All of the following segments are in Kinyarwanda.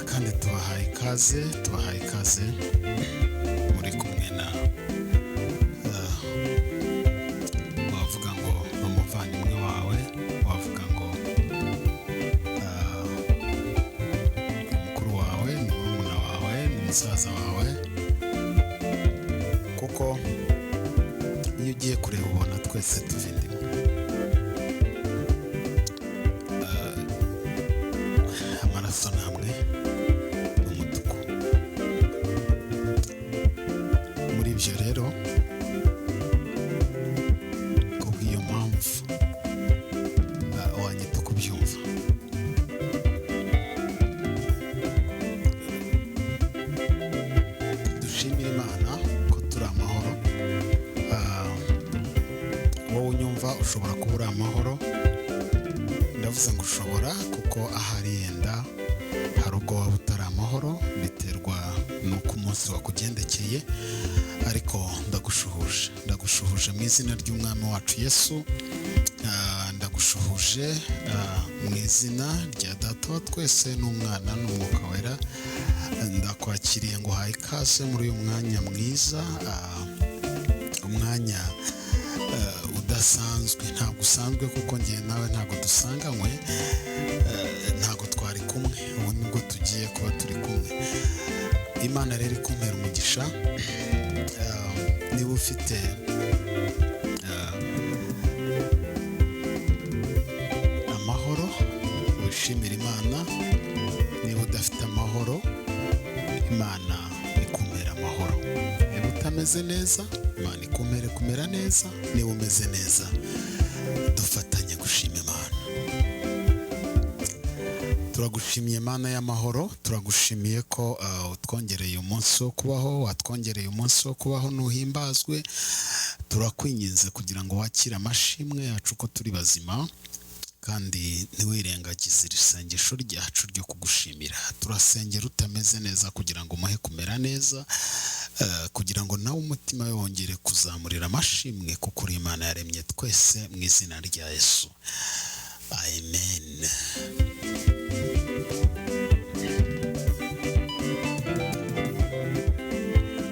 Kandi tubahaye ikaze, tubahaye ikaze. Muri kumwe na wavuga ngo ni umuvandimwe wawe, wavuga ngo mukuru wawe, ni murumuna wawe, ni musaza wawe, kuko iyo ugiye kureba ubona twese tuva inda imwe. Amaraso ni amwe, ni umutuku. Muri ibyo rero, kubw'iyo mpamvu, wanyita uko ubyumva. Dushimire Imana ko turi amahoro. Wowe unyumva ushobora kuba uri amahoro. Ndavuze ngo ushobora, kuko ahari yenda hari ubwo waba utari amahoro, biterwa n'uko umunsi wakugendekeye. Ariko ndagushuhuje, ndagushuhuje mu izina ry'Umwami wacu Yesu. Ndagushuhuje mu izina rya Data wa twese n'Umwana n'Umwuka Wera. Ndakwakiriye ngo uhaye ikaze muri uyu mwanya mwiza, umwanya udasanzwe. Ntabwo usanzwe kuko njye nawe ntabwo dusanganywe, ntabwo twari kumwe, ubu nibwo tugiye kuba turi kumwe. Imana rero ikumpera umugisha. Niba ufite amahoro, wishimire Imana. Niba udafite amahoro, Imana ikumpera amahoro. Niba utameze neza, Imana ikumpere kumera neza. Niba umeze neza, dufatanye gushima Imana. Turagushimiye Mana y'amahoro, turagushimiye ko utwongereye umunsi wo kubaho, watwongereye umunsi wo kubaho, nuhimbazwe. Turakwinginze kugira ngo wakire amashimwe yacu ko turi bazima, kandi ntiwirengagize iri sengesho ryacu ryo kugushimira. Turasengera utameze neza kugira ngo umuhe kumera neza, kugira ngo nawe umutima we wongere kuzamurira amashimwe, kuko uri Imana yaremye twese. Mu izina rya Yesu, amen.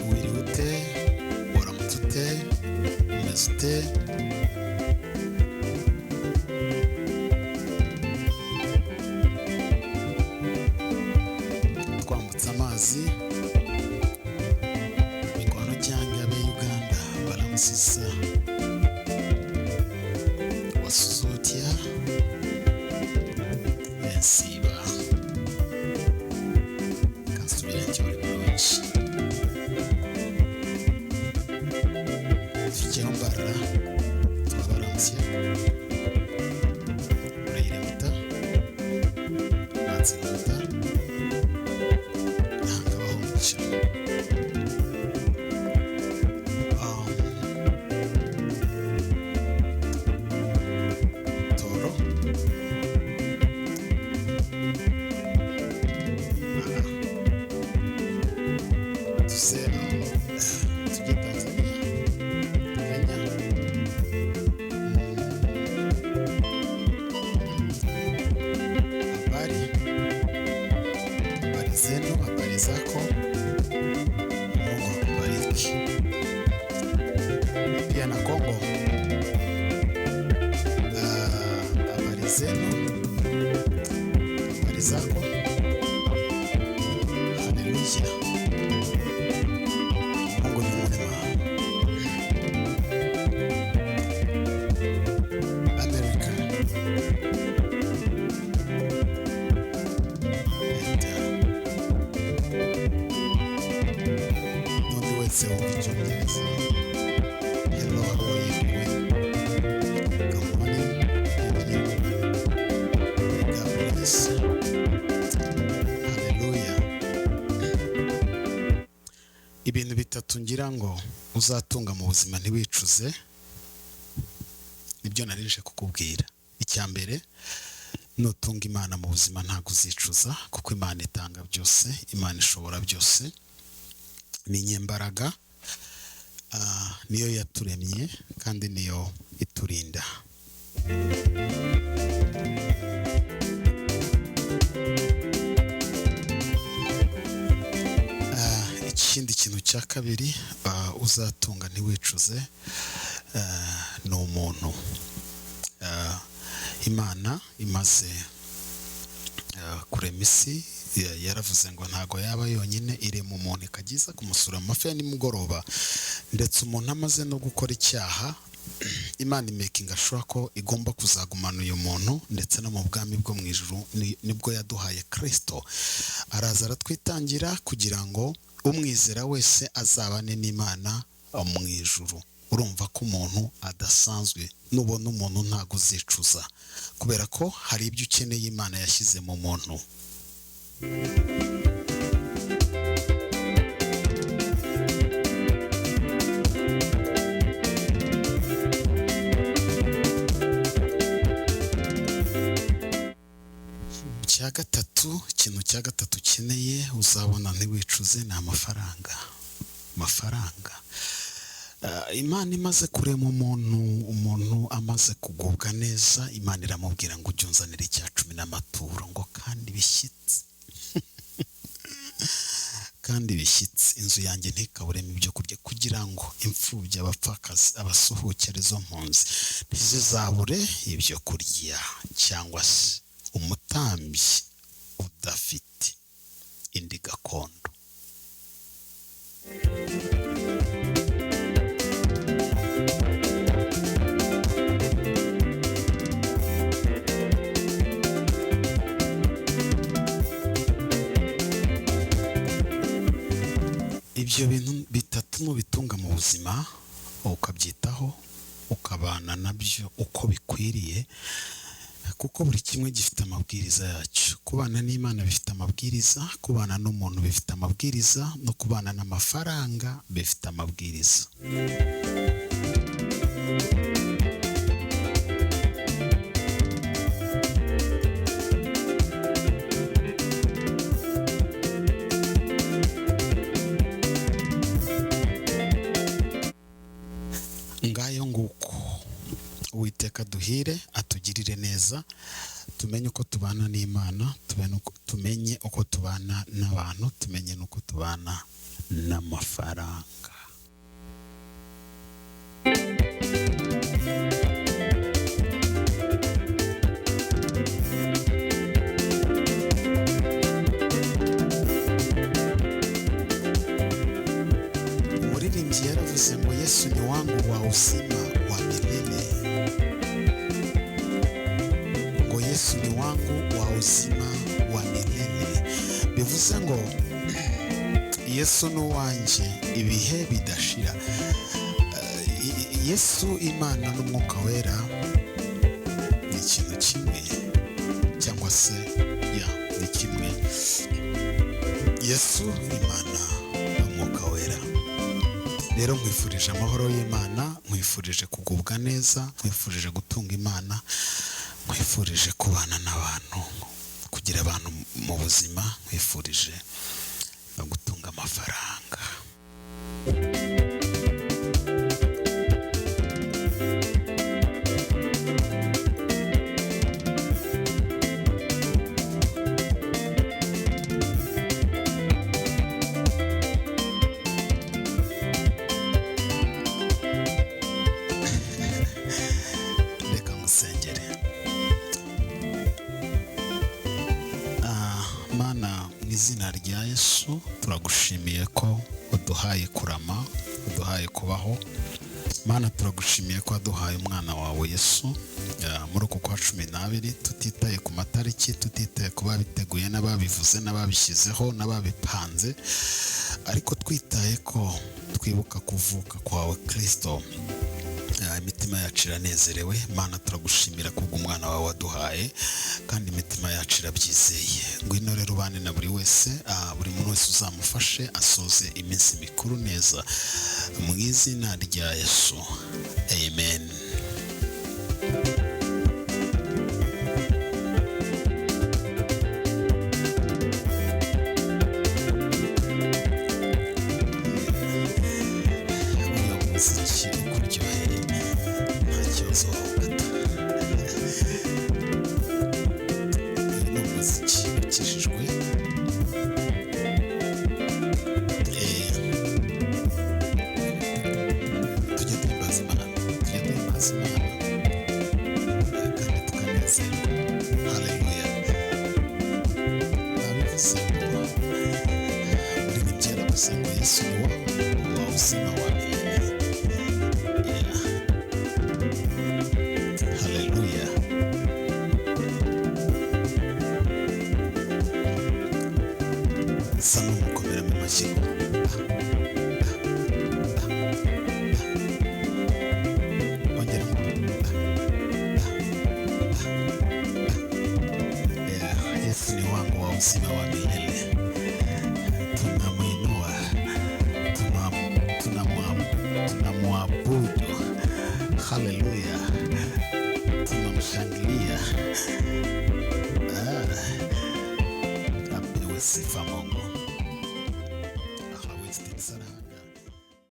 Wiriwe ute? Waramutse ute? Umeze ute? Twambutse amazi, mikono cyange abe Uganda baramusiza wasuzutia ensiba kansubira ncyori bulungi tukyambara twabaramutya urayiremuta matsimuta ntangabaho umugisha. Toro. Tuse tujye Tanzania, Kenya. Habari, habari zenu, habari zako. Mungu akubariki. Pia na Kongo, habari zenu, habari zako. Haleluya, Mungu ni mwema. America and n'undi wese wumva Icyongereza, hello, how are you doing? Good morning, evening, God bless. Haleluya. Ibintu bitatu ngira ngo uzatunga mu buzima ntiwicuze, nibyo narinje kukubwira. Icya mbere, nutunga Imana mu buzima ntabwo uzicuza, kuko Imana itanga byose, Imana ishobora byose, ni inyembaraga, niyo yaturemye kandi niyo iturinda. Ikindi kintu cya kabiri uzatunga ntiwicuze ni umuntu. Imana imaze kurema isi, yaravuze ngo ntago yaba yonyine, irema umuntu ikajya iza kumusura mu mafi ya nimugoroba. Ndetse umuntu amaze no gukora icyaha, Imana imekinga sure ko igomba kuzagumana uyu muntu, ndetse no mu bwami bwo mu ijuru nibwo yaduhaye Kristo. Araza aratwitangira kugira ngo umwizera wese azabane n'Imana mu ijuru. Urumva ko umuntu adasanzwe. Nubona umuntu ntago uzicuza, kubera ko hari ibyo ukeneye Imana yashyize mu muntu. Cya gatatu, ikintu cya gatatu ukeneye uzabona ntiwicuze ni amafaranga. Amafaranga. Imana imaze kurema umuntu, umuntu amaze kugubwa neza, Imana iramubwira ngo ujye unzanira icya cumi n'amaturo, ngo kandi bishyitse. Kandi bishyitse, inzu yanjye ntikaburemo ibyo kurya, kugira ngo imfubyi, abapfakazi, abasuhuke arizo mpunzi ntizizabure ibyo kurya, cyangwa se umutambyi udafite indi gakondo. Ibyo bintu bitatu nubitunga mu buzima, ukabyitaho, ukabana nabyo uko bikwiriye, kuko buri kimwe gifite amabwiriza yacyo. Kubana n'Imana bifite amabwiriza, kubana n'umuntu bifite amabwiriza, no kubana n'amafaranga bifite amabwiriza. Ngayo nguko, Uwiteka duhire, atugirire neza, tumenye uko tubana n'Imana, tumenye uko tubana n'abantu, tumenye n'uko tubana n'amafaranga. Umuririmbyi yaravuze ngo Yesu ni wangu wa uzima wa milele. Ngo Yesu ni wangu wa uzima wa milele. Bivuze ngo Yesu ni uwanjye ibihe bidashira. Yesu, Imana n'Umwuka Wera ni ikintu kimwe, cyangwa se ya ni kimwe. Yesu, Imana n'Umwuka Wera. Rero nkwifurije amahoro y'Imana, nkwifurije kugubwa neza, nkwifurije gutunga Imana, nkwifurije kubana n'abantu, kugira abantu mu buzima, nkwifurije no gutunga amafaranga. Reka ngusengere. Mana, mu izina rya Yesu turagushimiye ko uduhaye kurama, uduhaye kubaho. Mana, turagushimiye ko waduhaye umwana wawe Yesu muri uku kwa 12, tutitaye ku matariki, tutitaye ku babiteguye n'ababivuze n'ababishyizeho n'ababipanze, ariko twitaye ko twibuka kuvuka kwawe Kristo. Imitima yacu iranezerewe. Mana, turagushimira kubw'umwana wawe waduhaye, kandi imitima yacu irabyizeye. Ngwino rero ubane na buri wese, buri muntu wese uzamufashe asoze iminsi mikuru neza, mu izina rya Yesu, amen. Uyu muziki ukuryoheye nta kibazo wawukata. Uyu ni umuziki ukijijwe. Tugahimbaza Imana kandi tukanezerwa. Haleluya. Nabivuze ngo umuririmbyi yaravuze ngo Yesu ni wangu wa uzima wa milele. Yeah. Haleluya. Sa n'umukomera mu mashyi. Ongeramo. Yeah, Yesu ni wangu wa uzima wa milele. Tunamwinua, tunamwabudu. Haleluya, tunamshangilia. Ah, apewe sifa Mungu.